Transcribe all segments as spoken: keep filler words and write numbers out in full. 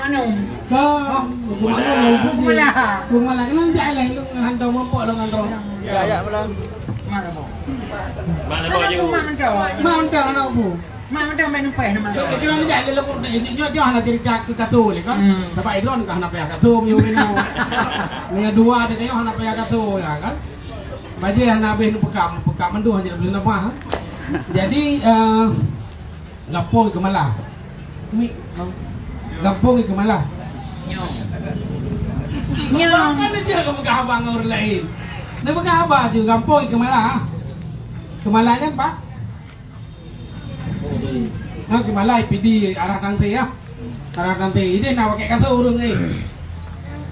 Anu. Ka, kumalah, kumalah. Kumalah, kenapa jak lah, lu hantar mempok dengan terus. Ya, ya, malam. Mana mau? Mana mau you? Mana hantar anak bu? Mak mantong main umpai nama. Kira ni jak lelaki ni, nyoe, nyoe hana cerita ke kaso leh kan? Hmm. Sebab Idron ka hana payah kaso, nyoe, nyoe. Nyoe dua dia, nyoe hana payah kaso, ya kan? Bajé hana habéh neupeuka, neupeuka mandum hana boleh namah. Jadi, eh, gampông Keumala. Mi, gampông Keumala. Nyoe. Nyoe. Kan dia cakap peugah haba ngon ureueng laén. Dia peugah haba je, gampông Keumala. Keumala nyan, Pak? Ha, Keumala, Pidie, arah Tangse, ya. Arah Tangse. Ideh na pakai kaso ureueng, eh.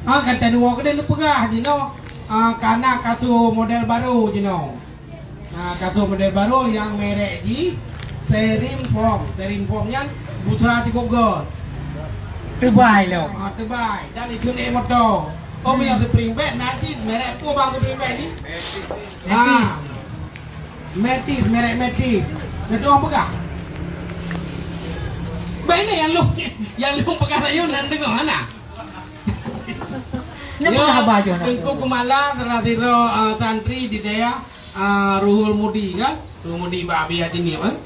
Ha, kan tadi wak deh neupeugah jinoe, ah, kana kaso model baru jinoe. Nah, kaso model baru yang merek ji Serinform. Serinform nyan busa di Google. Tebai lo. Ha, tebai. Dan itu naik motor. Oh, punya spring bed, nanti merek apa bang spring bed ni? Ha. Metis, merek Metis. Nyoe tuan peugah. Baik ni yang lu, yang lu peugah sayun dan dengar, hana? Nyoe peugah haba jih, nah. Teungku Keumala, salah sidroe, ah, santri di dayah, ah, Ruhul Mudi, kan? Ruhul Mudi bak Abi Haji Niem, kan?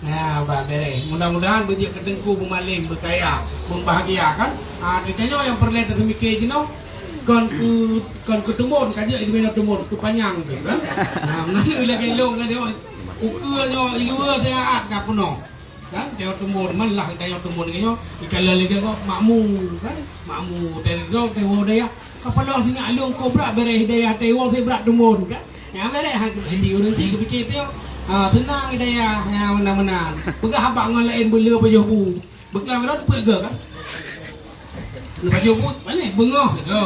Nah, bah, beres. Mudah-mudahan beujeuet keu Teungku beumalém, beukaya, beubahgia, kan? Ah, geutanyoe nyang peureulée taseumike jinoe, kon keu, kon keu tumbon, ka jeuet di binoe tumbon, keu panyang pih, kan? Nah, meunan lagée lôn, kan, nyoe. Ukeue nyoe, ileue siat ka peunoh. Kan, teuh tumbon, man lah teuh tumbon nyoe, ikalon lagée nyoe, makmu, kan? Makmu, teuh droe, teuh woe dayah. Kapala sinyak lôn kobra beres dayah, teuh woe sibrat tumbon, kan? Nyang beres, ha, di ureueng cit geupike teuh. Ha, seunang dayah, nyang meunan-meunan. Peugah haba ngon laén beuleu pajoh bu. Beuklam ron peue geu, kan? Pajoh bu, mana? Beungoh tiga.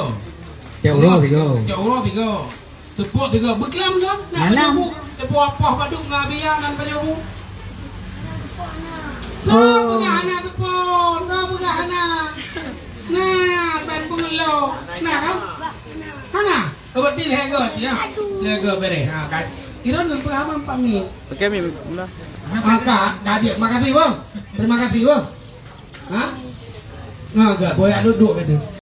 Cak uroe tiga. Cak uroe tiga. Teupeue tiga, beuklam dah. Nak pajoh bu. Teupeue apa baduk ngon Abia nan pajoh bu. Sa peugah hana teupeue, sa peugah hana. Nah, ban peungeulok. Nah, kan? Hana. Berarti lego je, ya. Lego beres. Ha, kan. Kira nan peugah haba pamit. Oke, Mim. Mula. Ha, ka, ka dia. Makasih, Bang. Terima kasih, Bang. Ha? Ha, ka. Boyak duduk kata.